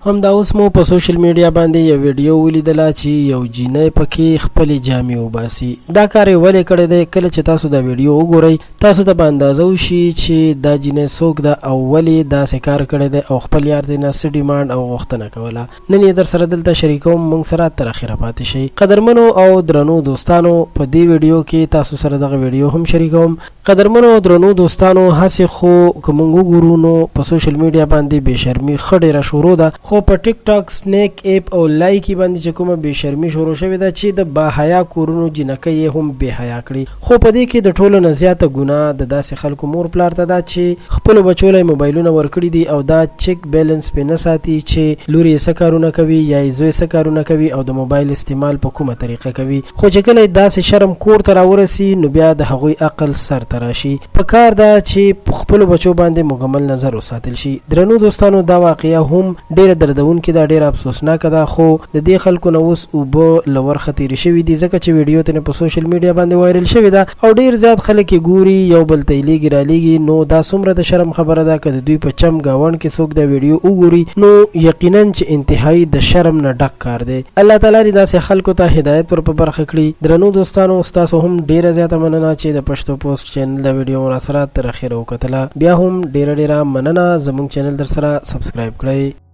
همدا اوس مو په سوشل میډیا باندې یو ویډیو ولیدله چې یو جینۍ پکې خپلې جامې وباسي. دا کار یې ولې کړی دی؟ کله چې تاسو دا ویډیو وګورئ تاسو ته به اندازه وشي چې دا جینۍ څوک ده او ولې داسې کار کړی دی او خپل یار ترې نه څه ډیمانډ او غوښتنه کوله. نن یې درسره دلته شریکوم، موږ سره تر اخره پاتې شئ. قدرمنو او درنو دوستانو، په دې ویډیو کې تاسو سره دغه ویډیو هم شریکوم. قدرمنو او درنو دوستانو، هسې خو که مونږ وګورو نو په سوشل میډیا باندې بې شرمي ښه ډېره شروع ده، خو په ټیک ټاک، سنیک ایپ او لایکي باندې چې کومه بې شرمي شروع شوې ده چې د با حیا کورونو جینکۍ یې هم بې حیا کړي. خو په دې کې د ټولو نه زیاته ګناه د داسې خلکو مور پلار ته ده چې خپلو بچو له یې موبایلونه ورکړي دي او دا چیک بیلنس پرې نه ساتي چې لور یې څه کارونه کوي یا یې زوی څه کارونه کوي او د موبایل استعمال په کومه طریقه کوي. خو چې کله داسې شرم کور ته راورسي نو بیا د هغوی عقل سر ته راشي. په کار ده چې په خپلو بچو باندې مکمل نظر وساتل شي. درنو دوستانو، دا واقعه هم ډېره دردونکې ده، ډېره افسوسناکه ده، خو د دې خلکو نه اوس اوبه له ورخه تېرې شوې دي، ځکه چې ویډیو ترې په سوشل میډیا باندې وایرل شوې ده او ډېر زیات خلک یې ګوري، یو بل ته یې لېږي رالېږي. نو دا څومره د شرم خبره ده، که د دوی په چم ګاونډ کې څوک دا ویډیو وګوري نو یقینا چې انتهايي د شرم نه ډک کار دی. الله تعالی دې داسې خلکو ته هدایت ور په برخه کړي. درنو دوستانو، ستاسو هم ډیره زیاته مننه چې د پښتو پوسټ چینل دا ویډیو مو راسره تر اخره وکتله. بیا هم ډیره ډیره مننه، زموږ چینل درسره سبسکرایب کړئ.